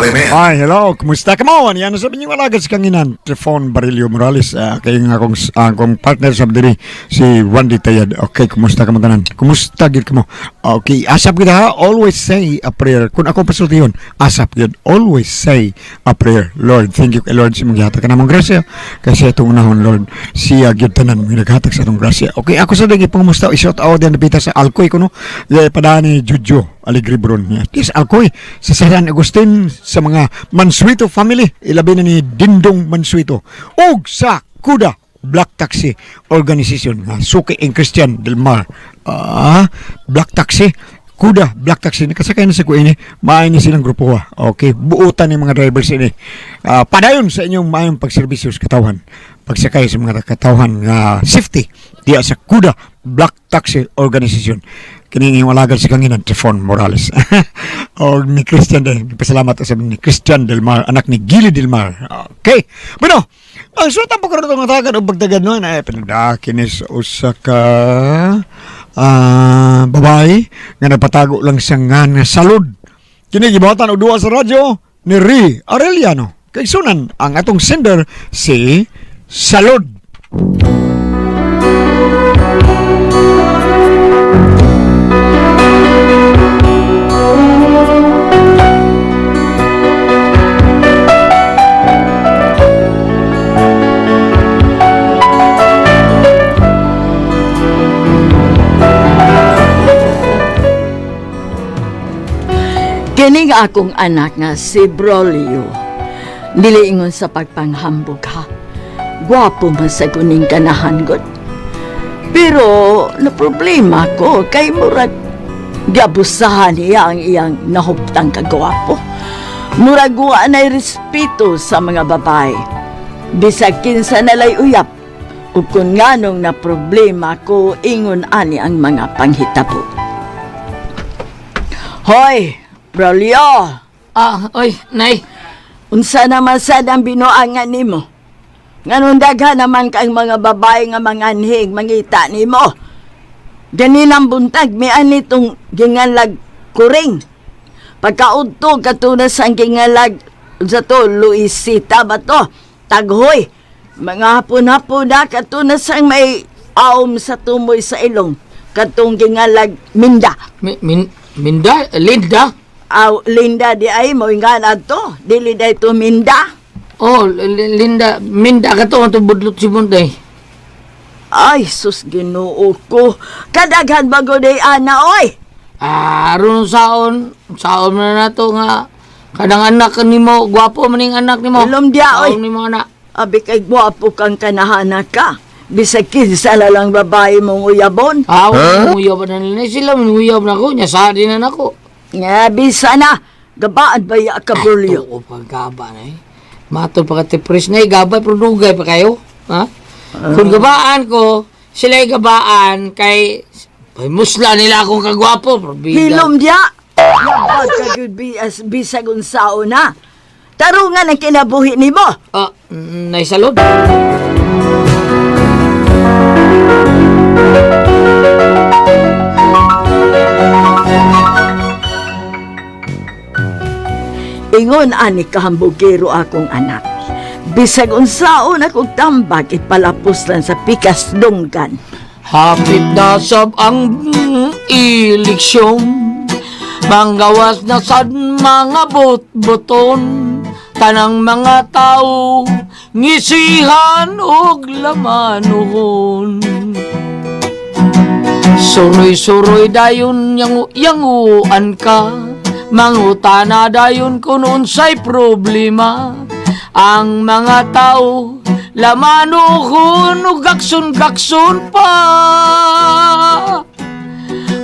RMN. Hi, hello. Kumusta ka mo? Yan sa inyong alagad sa kanginan. Trifon Barillo Morales. Kayo nga akong partner sa diri, si Randy Tayad. Okay, kumusta ka mo tanan? Kumusta gid ka mo? Okay, asap gid ha. Always say a prayer. Kung ako pasultihon, asap gid. Always say a prayer. Lord, thank you kay Lord sa imong gihatag kanamong grasya. Kasi itong unahon, Lord, siya gyud tanan may naghatag sa atong grasya. Okay, ako sa dagi pangumusta, i-shout out din napita sa Alcoy kuno. Ya padani Jujo Alegre Bron. Yes, Alcoy sa San Agustin sa mga Mansueto family, ilabi na ni Dindong Mansueto ug sa Kuda Black Taxi Organization nga suki in Christian Del Mar. Black Taxi Kuda Black Taxi nakasakay na sa kuini, maayo ni silang grupo ha. Okay, buutan ni mga drivers ini. Padayon sa inyong maayong pagserbisyo sa katawhan. Pagsakay sa mga katawhan nga safety diya sa Kuda Black Taxi Organization. Kini inyong alagad sa kanginan, Trifon Morales. O ni Christian din. Pasalamat sa ni Christian Del Mar, anak ni Gili Del Mar. Okay. Bueno, ang suwat ang pagkaroon itong tagan o pagdagan noon ay pinagdakinis usa ka babae nga nagpatago lang siya nga nga salud. Kini gibuhatan og duwa sa radyo ni Ri Arellano. Kay sunan ang atong sender si Salud. Kining akong anak nga si Brolio. Dili ingon sa pagpanghambog ha. Gwapo man sa kuning ganahan god. Pero na problema ko kay murag giabusahan niya ang iyang nahuptang kagwapo. Murag wa na'y respeto sa mga babae. Bisag kinsa nalay uyap. Ug kun nganong na problema ko ingon ani ang mga panghitabo. Hoy, Brolio! Oy, nay. Unsa naman sad ang binuangan nimo? Nganong daghan naman kang mga babae nga manganhig mangita nimo? Ganinang buntag may anitong gingalag kuring. Pagkaudto katuna sa gingalag sa to Luisita ba to? Taghoy. Mga hapon-hapon na katuna sa may aom sa tumoy sa ilong. Katong gingalag Minda. Minda? Linda? Aw, Linda di ay mo nga to. Dili day to Minda. Oh, Linda, Minda ka to, ang budlot si Bunday. Ay, sus Ginoo ko. Kadaghan bago day ana oy. Aron saon, saon na nato nga kanang anak nimo, gwapo man ning anak nimo. Ilom diya, oy. Saon nimo anak. Abi kay gwapo kang kanahana ka. Bisag kinsa na lang babae mong uyabon. Huh? Uyab na nila sila, uyab na ko, nya sa din na nako. Nga, bisa na. Gabaan ba ya ka, Brulio? Tuo pa gaba na eh. Matol pa ka tipres na eh, gabay pero dugay pa kayo. Ha? Kung gabaan ko, sila gabaan kay ay, musla nila akong kagwapo. Probida. Hilom diya. Yabag ka gyud bias bisag unsao na. Tarungan ang kinabuhi nimo. Naisalod. Ingon ani kahambugero akong anak. Bisag unsaon akong tambag ipalapos lang sa pikas dunggan. Hapit na sab ang eleksyon, manggawas na sad mga bot-boton, tanang mga tao ngisihan og lamanuhon. Suroy-suroy dayon yanguan ka, mangutana dayon kun unsay problema. Ang mga tao lamanuhon ug gaksun-gaksun pa.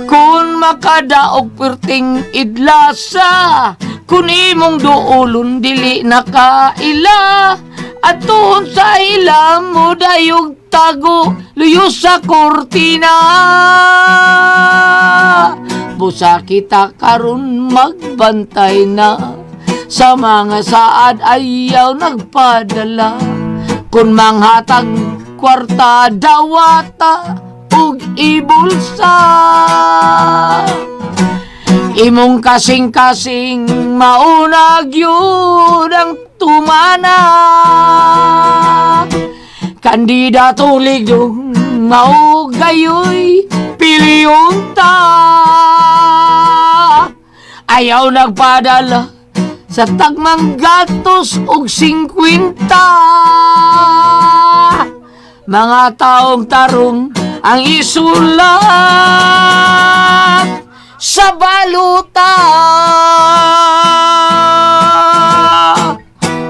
Kung makadaog perting idlasa, kun imong duolon dili nakaila, atuon sa ila mo dayog tago, luyo sa kortina. Busa kita karon magbantay na, sa mga saad ayaw nagpadala. Kun manghatag kwarta dawata ug ibulsa. Imong kasing-kasing maunag yun ang tumana. Kandidato ligdong mao gayoy piliyon ta. Ayaw nagpadala sa tagmang gatos og 50. Mga taong tarong ang isulat sa baluta.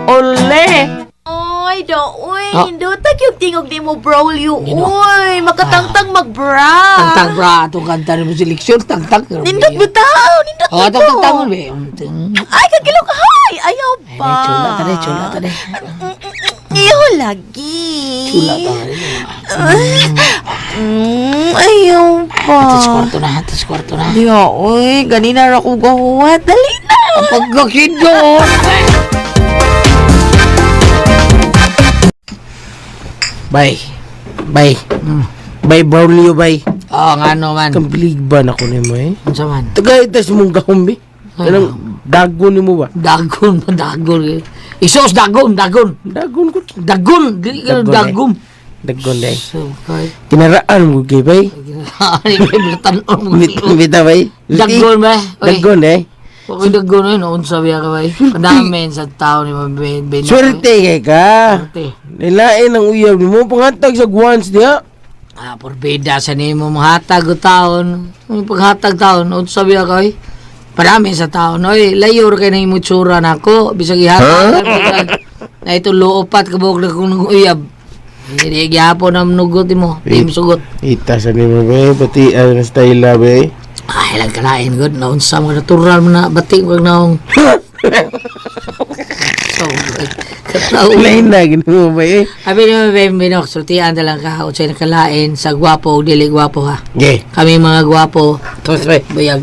Ole! Oy, do, uy, Ah. nindotag yung tingog ni mo, Braulio. Nino. Uy, makatangtang magbra. Tangtang bra, atong kanta ni mo seleksyon, tangtang. Nindot bitaw, nindot Oh, bitaw. tangtang tangon, be. Ay, kagilo ka, hay! Ayaw pa. Ay, chula ta chula ta de. Iyo lagi. Chula ta de. Ayaw pa. Atas kwarto na, atas kwarto na. Diya, uy, ganina ra ko gahuwat. Dali na. Pagkakido! Bay. Bay. Bay Braulio bay. Oh, ngano man. Kampilig ba na ko nimo eh? Unsa man? Tagay tas mong gahom bi. Kanang dagon nimo ba? Dagon pa, dagon. Isos, dagon, dagon. Dagon ko. Dagon, dili ka Dagon, eh. dagom. Dagon day. So, kay. Kinaraan mo kay bay. Ani kay tanon mo. Bita bay. Dagon ba? Oy, Dagon eh. okay, dagon eh. Noon sabi ka ba? Kadamen sa tao ni Mabben. Swerte kay ka. Swerte. Nilain ang uyab nimo pangatag sa guans diha. Ah, porbida sa nimo mahatag o taon. Ang paghatag taon, unsa sabi ka oy? Parami sa taon, oy, layo ra kay nang imong tsura nako, bisag ihatag huh? Na ito luopat kabog na kung uyab. Hindi gyapon ang nugot nimo, team sugot. Ita sa nimo bay, pati ang style bay. Ay, lang kalain god, naunsa mga natural mo na bati wag naong. So, kataw. Lain na ginoo bay. Abi naman, Ben Binok, sultian na lang ka, unsay nakalain sa gwapo o dili gwapo ha. Ge. Kami mga gwapo, Tos bay. bayag.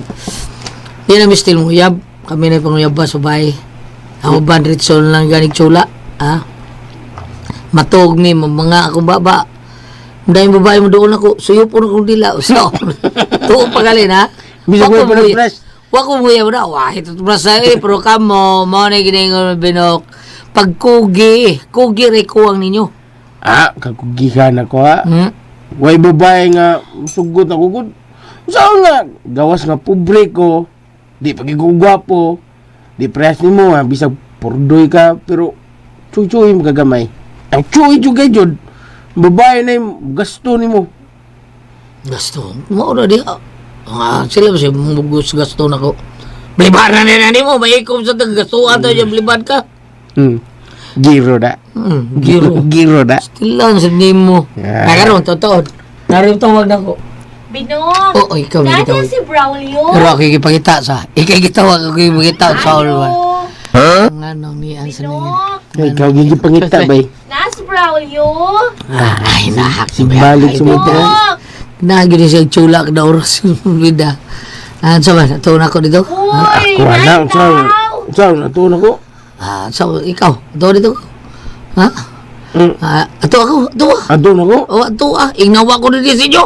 Di na mistil mo uyab. Kami na panguyab ba sa bahay. Ako ban ritson lang ganig tsula. Ha? Matog mi, mga ako baba. Dahil babae mo doon ako, suyo po na kong dila. So, tuo pa galin ha? Bisag Wa ko way pa muya- nag-brush. Wa ko muya na, wah, ito brush na eh, pero kamo, mao na ginaingon binok. Pagkugi, kugi rin kuwang ninyo. Ah, kakugihan ako ha. Hmm? Way babae nga sugot ako gud. Saan nga gawas nga pobre ko, di pag gwapo, di press nimo ha, bisag purdoy ka pero chuy-chuy mo kagamay. Ang chuy jud kay jud. Babae na yung gasto nimo. Gasto. Mao na di. Ah, sila ba siya mugus gasto na ko. Bliban na nila nimo, maikom sa gastuan to yung bliban ka. Giro da. Giro. Giro da. Still lang sa nimo. Yeah. Nakaroon, totoo. Naroon tawag na ko. Binok. Oo, ikaw may Nani gitawag. si Braulio? Pero ako ipakita sa, ikay gitawag ako ipakita sa all one. Ayo. Ang ano, mian sa ningin. Binok. Ay, ikaw gigi pangita bay. Nas Braulio? Ah, ay, nahak. Sigbalik sa mga. Binok. Nagini siya chula ka oras. Bida. Ah, sa ba? Ito na ako dito? Uy, Ako ala, nai sa tao. sa ato na ko. Ah, so, ikaw, ito dito. Ha? Ah, ato ako, ato ah. Ato na ko. Oh, ato ah. Ingnawa ko din sa inyo.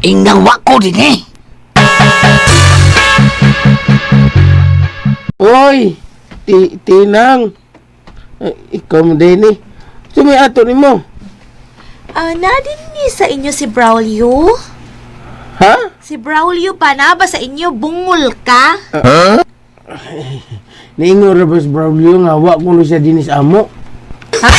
Ingnawa ko din eh. Oy, ti tinang. Ay, ikaw mo din eh. Sumay ato nimo. Ah, na din ni sa inyo si Braulio? Ha? Si Braulio pa na ba sa inyo? Bungol ka? Niingon ra ba si Braulio nga wa kuno siya dinis amo? Ha?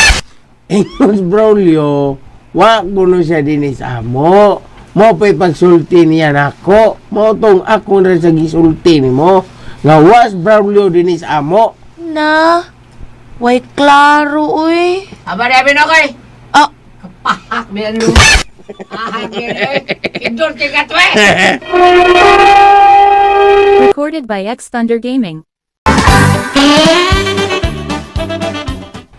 Ingon si Braulio, wa kuno siya dinis amo. Mo pa'y pagsulti niya nako. Mo tong ako na sa gisulti nimo nga wa si Braulio dinis amo. Na, way klaro, uy. Aba, di abin ako eh. Ah, Kapahak, may ano. Ah, Indor kay katwe. Recorded by X Thunder Gaming.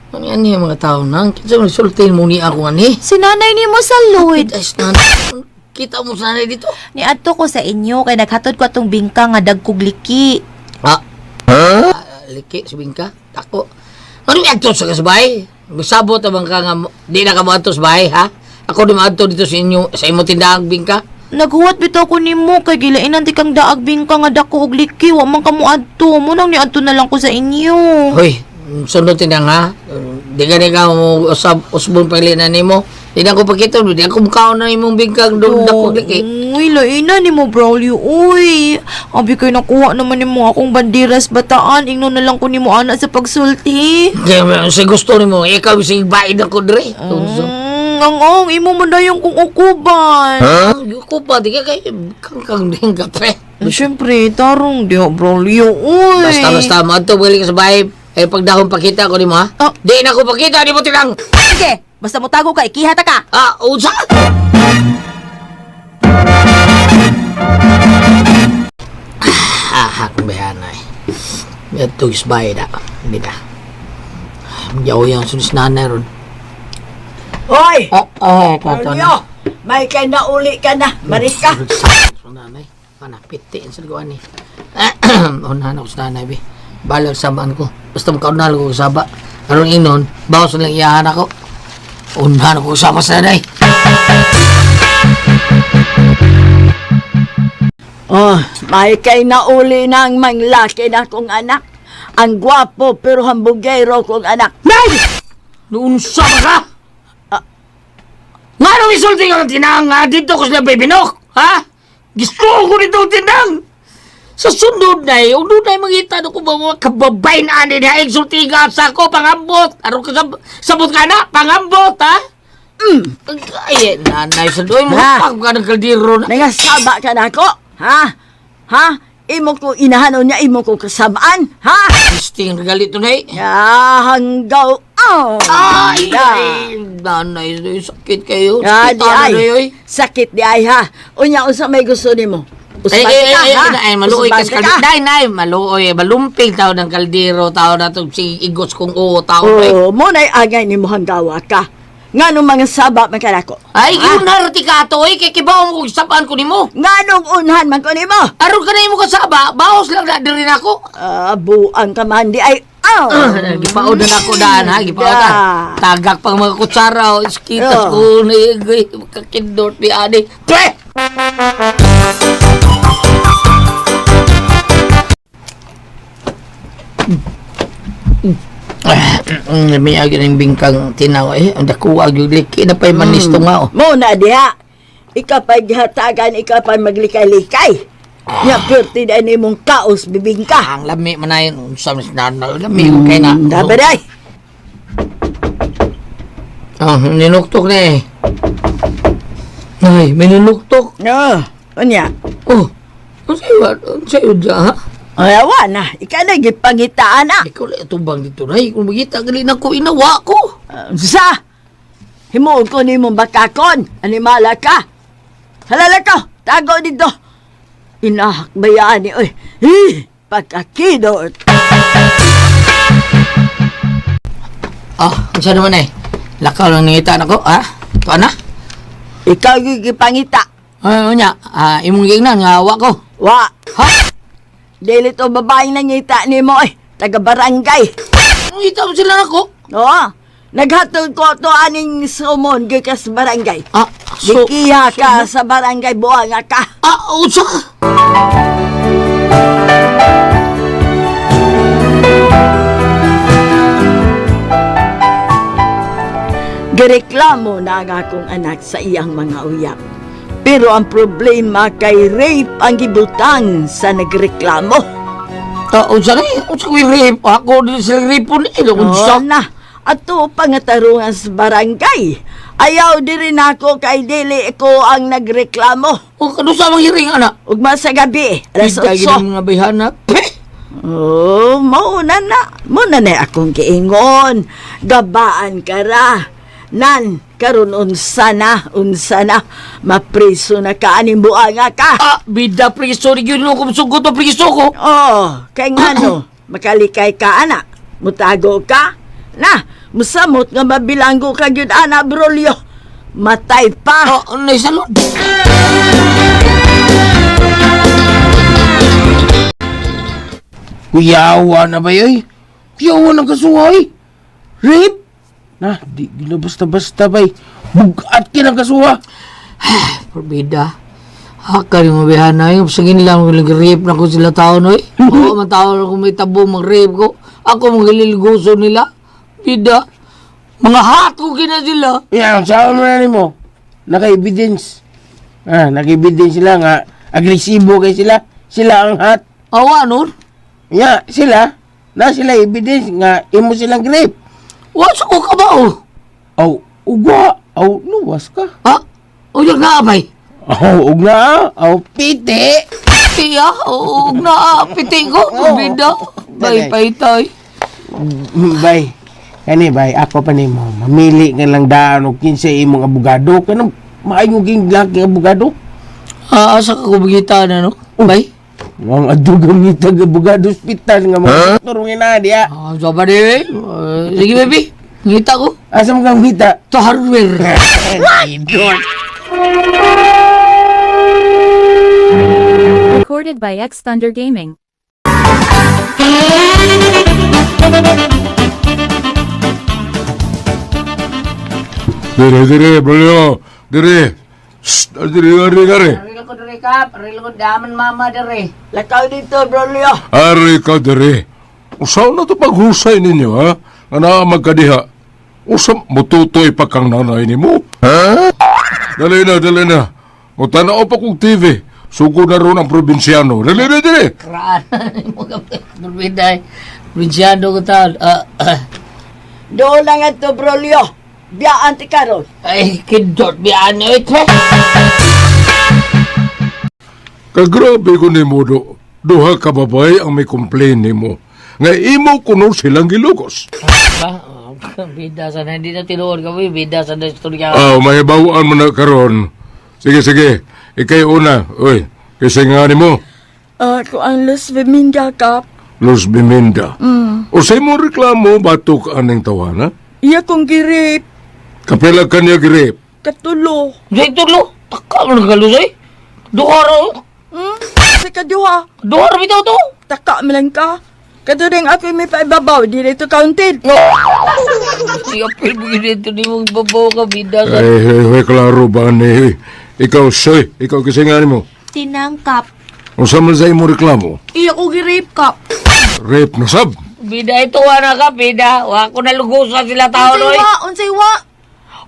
Ano yan yung mga tao nang? Kinsa man sultin mo ni ako ani? si nanay ni mo sa Lloyd. Ay, nan. Kita mo sana dito. Niadto ko sa inyo kay naghatod ko atong bingka nga dagkog liki. Ah. Huh? Liki, subing ka. Tako. Ano yung adto sa kasabay? Sabot abang ka nga, di na ka mo adto sa bahay, ha? Ako di maadto dito sa inyo, sa imo tindahang bingka. Naghuwat bitaw ko nimo kay gilainan ti kang daag bingka nga dako og liki, wa man kamo adto. Mo nang niadto na lang ko sa inyo. Hoy, sunod tinang ha. Di ka ka mo usab usbon pagli na nimo. Di na ko pakita, di ako mukaon na imong bingkang dong dako liki. Uy, laina ni mo, Braulio. Uy, abi kay nakuha naman nimo akong bandiras bataan. Ingno na lang ko nimo ana sa pagsulti. Kaya sa gusto nimo, ikaw sig baid ako dre. Ang ang imo man dayong kung ukuban. Ha? Ko pa di ka kay kang ding kape. Siyempre, tarong diha, Braulio. Uy. Basta basta mo adto balik ka sa bahay. Eh pagdahon pakita ko nimo ha. Ah. Di na ko pakita nimo tinang. Sige, basta mo tago ka, ikihata ka. Ah, unsa? Ah, akong bayana eh. Ito is bayad na. Hindi na. Yaw yung sunis nanay ron. Hoy! Oh, oh, kato Braulio! May kay nauli ka na. Marika. Sa nanay. Kana, piti sa gawa ni. Unahan ako sa nanay, be. Balag sabaan ko. Basta makaunahan ko saba. Aron inon, bawas na lang iyahan ako. Unahan ako sama sa nanay. Oh, may kay nauli na ang manglaki na kong anak. Ang gwapo pero hambugero kong anak. Nay! Noon sa ba ka? Nga nung isulti ka ng tinang, ha? Dito ko sila bibinok, ha? Gusto ko nito ang tinang! Sa sunod na eh, unod na mangita na ko ba mga kababay na ani niya, exulti ka sa ako, pangambot! Aron ka sabot ka na, pangambot, ha? Mm. Ay, nanay, sa doy mo, Ha? pag ka ng kaldero na. Nangasaba ka na ako? Ha? Ha? Imo ko inahanon niya, imo ko kasabaan? Ha? Pisting regalito na eh. Ya, hanggaw. Oh, Ay, da. ay, nanay, sakit kayo. Ya, Sakit di ay. na oy. Sakit di ay ha. Unya, unsa may gusto nimo? Ay, Usban ay, ka, ay, ha? ay, ay, maluoy Usban kas ka? kaldero. Nay, nay, maluoy, malumpig tao ng kaldero, tao na to, si igos kong oo, tao na eh. Oh, mo na'y agay nimo hanggawa ka. Nganong mga saba man kanako? Ay, yun na rati ka ato, eh, kay kibaw mo kung sabaan ko nimo. Nganong unhan man ko nimo? Aron ka na imo kasaba, baos lang na diri na ako. Ah, buang ka man di ay. Oh. Gipaod na nako daan ha, gipaod na. Da. Tagak pang mga kutsara, oh, iskitas Oh. ko na igay, kakindot ni ani. Pre! May agi ng bingkang tinaw eh. Ang dakuwag yung liki na pa'y manisto nga oh. Mo na diha. Ikaw pa'y gihatagan, ikaw pa'y maglikay-likay. Nya perti na nimong kaos bibingka. Ang lami man na yun. Unsa man na lami ko kay na. Dapat ay. Ah, ninuktok na eh. Ay, may ninuktok. No, unya. Oh, ang sayo, ang sayo dyan, ha? Ay, awa na. Ikaw na gipangitaan na. Ikaw lang itubang dito, Nay. Kung magita, gali na ko, inawa ko. Sa! Himuon ko nimong bakakon. Animala ka. Halala ka. Tago dito. Inahakbayaan ni oy. Hi! Pagkakidot. Ah, ang sayo naman eh. Lakaw lang nangita na ko, ha? Ito na? Ikaw yung gipangita. Ay, unya, ah, imong gignan, nga awa ko. Wa. Ha? Dili to babaeng nangita nimo oy. Taga barangay. Ngita mo sila nako. Oo. Naghatod ko to aning sumon gikas barangay. Ah, so, Gikiha ka sa barangay buanga ka. ah, usa. Gireklamo na ang akong anak sa iyang mga uyab. Pero ang problema kay rape ang gibutang sa nagreklamo. Ah, unsa ni? Unsa ko rape? Ako din sila rape ni. Unsa? Oo na. Ato pangatarungan sa barangay. Ayaw diri nako kay dili ko ang nagreklamo. O, kano sa mga hiring, anak? Ugma sa gabi, alas Hintay 8. gid mga bayhana. Peh! Oh, mauna na. Muna na akong giingon. Gabaan ka ra. Nan, karon unsa na, unsa na. Mapriso na ka aning buanga ka. Ah, bida priso ni gyud ko sugot o priso ko. Oh, kay ngano, makalikay ka ana. Mutago ka. Na, musamot nga mabilanggo ka gyud ana brolyo. Matay pa. Ah, nay salud. Kuyawa na ba yoy? Kuyawa ng kasuha oy. Rape? Na, di gina basta-basta bay. Bugat ka ng kasuha. Porbida. Haka ni mo bihana eh. Sa lang nag-rape na ko sila taon oy. Oo, man taon ako may tabo mag-rape ko. Ako magililguso nila. Bida. Mga hat ko gina sila. Yan, saan mo na nimo? Naka-evidence. Ah, naka-evidence sila nga agresibo kay sila. Sila ang hat. Awa nun. Ya, sila. Na sila evidence nga imo silang grape. Wa sa ko ka ba oh? Aw, ugwa. Aw, luwas ka. Ha? Uyak na abay. Aw, ugna. Aw, piti. Tiya, og na piti ko. Bida. Bay paytay. Bay. Kani bay, ako pa nimo. Mamili ka lang daan og kinsa imong abogado kanang maayo ging laki abogado. Ah, asa ka kumagita na no? Bay. Wang adugong ngitag abogado ospital nga mga doktor nga na diya. Ah, so ba di eh? Sige baby. Ngita ko. Asa mo kang ngita? To hardware. Recorded by X Thunder Gaming. Dire, dire, Brolio. Dire. Shh, dire, dire, dire. Aril ko dere kap, aril ko daman mama dere. Lakaw dito, Brolio. Ari ka, dire. Usaw na to paghusay ninyo, ha? Nga naa magkadiha. Usam, mututoy pa kang nanay ni mo. Ha? Dali na, dali na. Mutanaw pa kong TV. Sugo na ron ang probinsyano. Dali na, dali. Kraan. Mo ka Biday. Probinsyano ko taon. Ah, ah. Doon lang ato, Brolio. Biyaan ti karon. Ay, kidot biyaan niyo ito. Kagrabe ko ni mo, do. Duha ka babae ang may complain ni mo. Nga imo kuno silang gilugos. Ba? Oh, Bida sa hindi na tinuod kami. Bida sa na istorya. Ah, mahibawaan mo na karon. Sige, sige. Ikay una. Uy, kasi nga ni mo. Ako ang Los Viminda, Kap. Los Biminda. O sa imong reklamo, batok aning tawana? Iya kong girip. Kapila kanya grip. Katulo. Diyan tulo. Taka mo nagalusay. Duha ra. oh. Sa kaduha. Duha ra bitaw to. Taka man lang ka. Katuring ako may paibabaw, di rito counted. No. Siya apil mo dito ni mong babaw ka bida sa. Ay, ay, ay, klaro ba ni? Ikaw, soy. Ikaw kasi nga ni mo. Tinangkap. O sa man sa imong reklamo, Iya ko gi-rape kap. rape na sab. Bida ito wa na ka bida. Wa ko nalugosan sila taon Unsay oy. wa, unsay wa.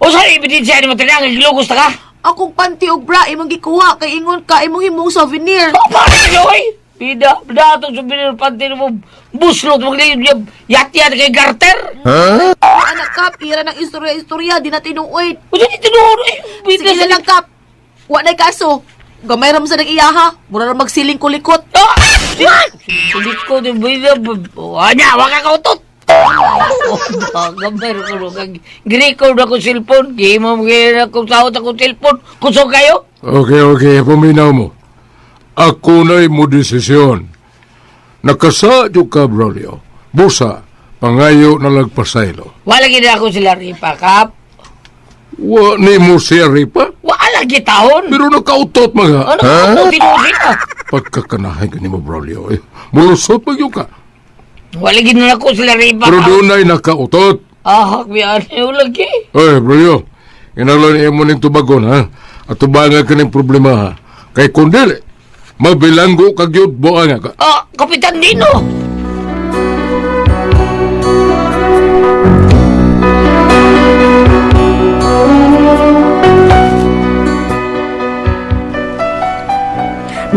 O sa ebidensya ni mo tinang gilugos ta ka. Akong panty og bra imong gikuha kay ingon ka imong himong souvenir. Oh, pare kayo oy. Bida, bida atong souvenir panty mo. Buslot mo yat-yat kay garter. Ay, anak kap, ira ng istorya-istorya, di na tinuoy. Usa di tinuod oy. Bida Sige na lang kap. Wa nay kaso. Gamay ra mo sa nag-iyaha. Mura ra magsiling kulikot. Ah! Sulit ko di bida. Anya, wa ka kautot. Gamay ra ko kag gi-record ako cellphone. Gihimo mo gyud akong sahod akong cellphone. Kusog kayo. Okay, okay. Paminaw mo. Ako na'y mo desisyon. Nakasa ka, Brolio. Busa, pangayo na lagpasaylo. Wala gid ako sila ripa kap. Wa ni mo siya ripa, Wala gitahon. pero nakautot mga. Ano ka tinuod ka? Pagkakanahay ka ni mo, Brolio. Eh, mulusot pa yun ka. Wala gid na ako sila ripa. Pero kap. doon ay nakautot. Ah, biyan lagi. Oy, Brolio. Inalon niya mo ning tubagon, ha? At tubangan ka ng problema, ha? Kay kundili, mabilanggo ka gyud buang ka. Ah, Kapitan Dino.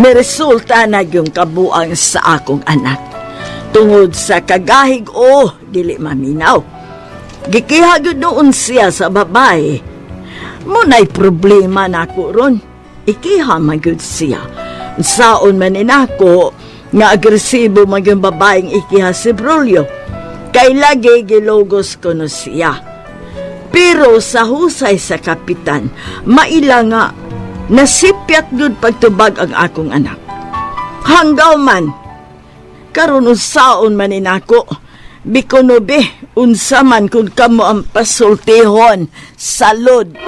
May resulta na yung kabuang sa akong anak. Tungod sa kagahig o dili maminaw. Gikiha gyud noon siya sa babae. Muna'y problema nako ron. Ikiha man gyud siya. Saon man inako nga agresibo man yung babaeng ikiha si Brolio. Kay lagi gilogos ko no siya. Pero sa husay sa kapitan, maila nga nasipyat gud pagtubag ang akong anak. Hanggaw man, karon unsaon man inako, bikono be, unsa man kung kamo ang pasultihon, salud.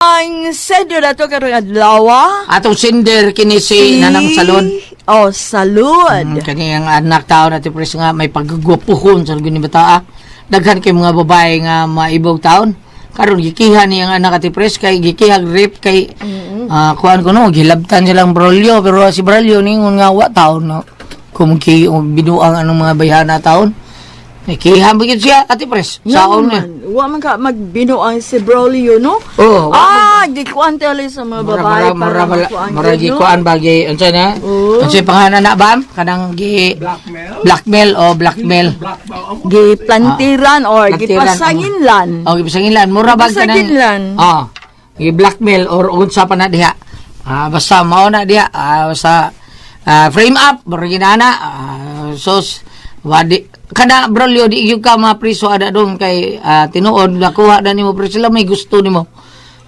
Ang sender na to karong adlaw. Atong sender kini si Nanang Salon. Oh, salud. Kani ang anak tao na tipres nga may pagkagwapuhon sa ni bataa. Daghan kay mga babae nga maibog taon. Karon gikiha niya ang anak, Ate Pres, kay gikihag rape kay kuan ko no, gilabtan silang Braulio, pero si Braulio ningon nga wa taon no. Kung ki binuang anong mga bayhana taon. Kiha ba gyud siya, Ate Pres? Saon Nga niya. man, wa man ka magbinuang si Braulio, no? Oo, wa Gikuan tali sa mga babae Mura para mura makuan mura gyud, no? gikuan ba gi unsa na? Oo. Unsa pangalan na bam? Kanang gi blackmail. Blackmail o blackmail. Giplantiran or Plantiran, gipasanginlan. O gipasanginlan, mura bag kanang Gipasanginlan. Oh, gi blackmail or unsa pa na diha. Basta mao na diha. Basta frame up mura ginana. Sos wadi kada Braulio di gyud ka mapriso ada dong kay tinuod nakuha na nimo pero sila may gusto nimo.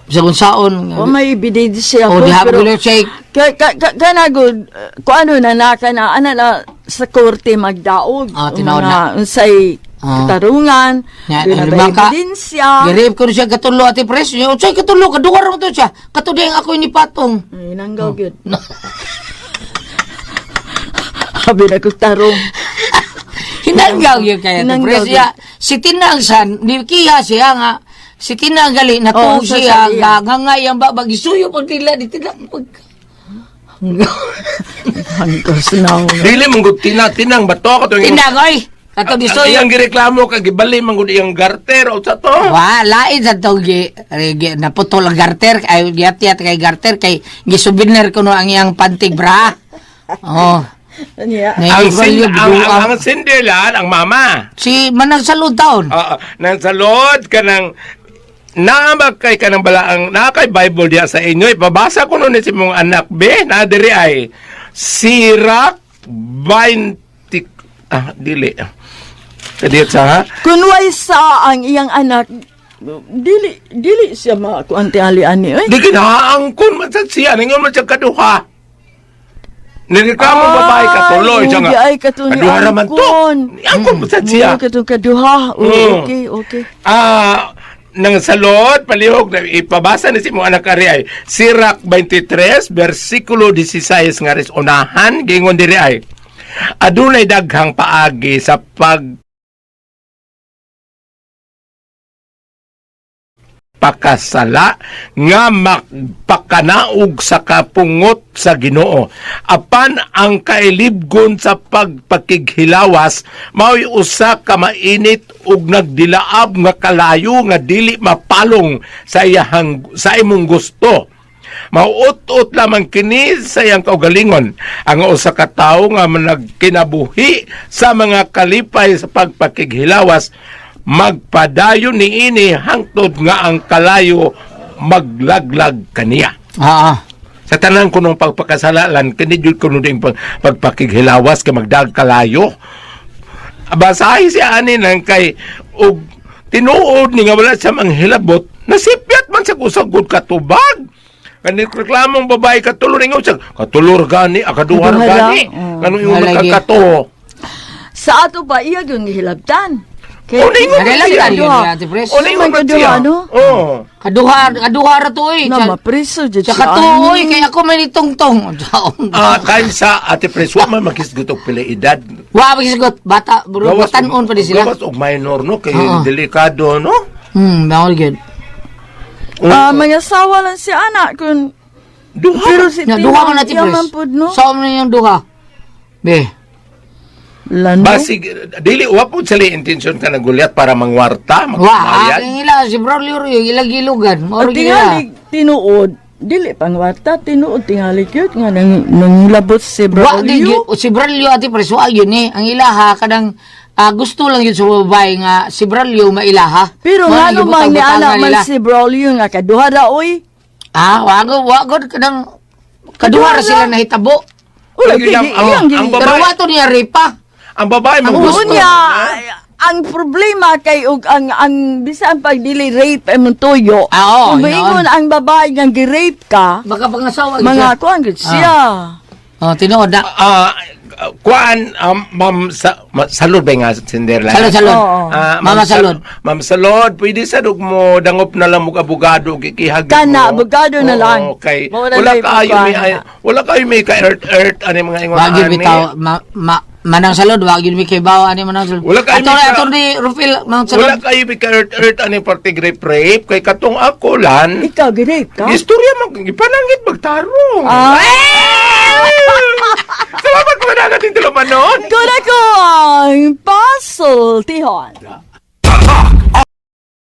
Sa kung saon. O may ebidensya O ko, diha pero pero shake. Ka, kana good, kung ano na na kana ana na sa korte magdaog. Tinuod Mga na. Unsay katarungan, Nga, doon na lima ba ka. ebidensya. Girip ko siya katulo, Ate Pres. Unsay katulo, kaduha ra to siya. Kato diyang ako ni patong. Ay, nanggaw gyud. Habi na kong tarong. Hinanggaw yun kay Ate Hinanggaw Pres. yun. Ya, si Tinang san, ni kiha siya nga, si Tinang gali, natuog Oo, siya, sa siya. nga nga, ang babag, isuyo pag tila, di tinang pag. Hangos na. Dili man gud tina tinang bato ka to. Tinang, oy! Kato Ang di suyo. iyang gireklamo kay gibali man gud iyang garter o sa to. Wa, lain sa tong gi, gi naputol ang garter, ay giyat-yat kay garter, kay gisubiner ko no ang iyang pantig bra. Oh. Niya. Ang sin, Ang, ang sindilan ang mama. Si Manang Salud taon. Oo, nang salod ka ng naama kay kanang balaang naa kay Bible diya sa inyo, ipabasa ko nun si mong anak be na diri ay Sirak 20, dili kadiyot sa ha. Kung way sa ang iyang anak, dili dili siya makuan tingali ani oy. Di kinaangkon man sa siya, ningon man siya kaduha. Nireklamo ang babae katuloy siya nga. Ay, ay, kato ni Kaduha raman to. angkon. Angkon man sa siya. Oo, katong kaduha. Oo, okay, okay. Nang salod palihog na ipabasa ni si mong anak ari ay Sirak 23 bersikulo 16 nga ris unahan gingon diri ay adunay daghang paagi sa pag pakasala nga magpakanaog sa kapungot sa Ginoo, apan ang kailibgon sa pagpakighilawas mao'y usa ka mainit ug nagdilaab nga kalayo nga dili mapalong sa iyahang sa imong gusto. Mauot-ot lamang kini sa iyang kaugalingon ang usa ka tawo nga nagkinabuhi sa mga kalipay sa pagpakighilawas, magpadayon niini hangtod nga ang kalayo maglaglag kaniya. Sa tanan kunong pagpakasalalan kini jud kuno ding pagpakighilawas kay magdag kalayo. Basahi siya ani nang kay og tinuod ni nga wala siya manghilabot, nasipyat man sa kusog gud katubag. Kani reklamong babae katulor ingon siya katulor gani akaduha Kaduha gani lang, oo. kanong imong Nalagi. magkakato. Sa ato pa iya gyud gihilabtan. Kay O, ningon man Nagailan siya. tayo ni Ate Pres. O ningon man Kaduha, siya. no? Oo. Kaduha, kaduha ra to eh. Na mapriso jud Sa siya. katuoy, kay ako may nitungtong. Time sa Ate Pres, wa man makisgot og pila edad. Wa magisugot, bata, bro, batanon pa di sila. Gawas og minor no kay Oo. delikado no. Bawal gyud. Mga sawa lang si anak kun Duha. pero si Nga duha man, Ate iya Pres. man pud no. Sa man yung duha. Be. Lano. Basig dili wa po sila intensyon ka nagulyat para mangwarta, Wa, magbayad. ang ila si Braulio yung ilang gilugan. Mao Ang ra gila. tingali tinuod dili pangwarta tinuod tingali gyud nga nang labot si Wa di Braulio. gyud- si Braulio, Ate Pres, wa yun eh. Ang ilaha kanang gusto lang yun sa babae nga si Braulio mailaha. Pero Mao nga nang no man ni gibutang-butangan anak man nila. si Braulio nga kaduha ra oy. Wa gud kanang kaduha ra sila nahitabo. Ula Lagi gini lang, iyang ang gini. Pero babae- wa to niya ripa. Ang babae Ang mo Oo gusto. niya, ang problema kay og ang bisan pag dili rape ay mong tuyo. Oo, kung maingon yun. ang babae nga gi-rape ka, Baka pangasawa gyud mga siya. kuan gud siya. Oh, tinuod na. Kuan ma'am sa salud ba nga Cinderella? Salud, salud. Oo. Mama Ma'am salud. Ma'am Salod, pwede sa dug mo dangop na lang mo abogado kikihag Kana, mo. abogado na Oo, lang. kay Mao na wala lang kaayo may ipukuan na. wala kaayo may ka earth earth ani mga ingon Wagi ani. bitaw ma, ma, Manang Salod, wag yun may kaybaw ani Manang Salod. Wala kayo Ato mika- Attorney Rufil, Manang Salod. Wala kayo may ka-earth-earth ani parte grape rape kay katong ako lan. Ikaw, girape ka? Istorya man ipanangit magtarong. Ah. Salamat mga dagat yung tulumanon. Kuna ko ang pasultihon.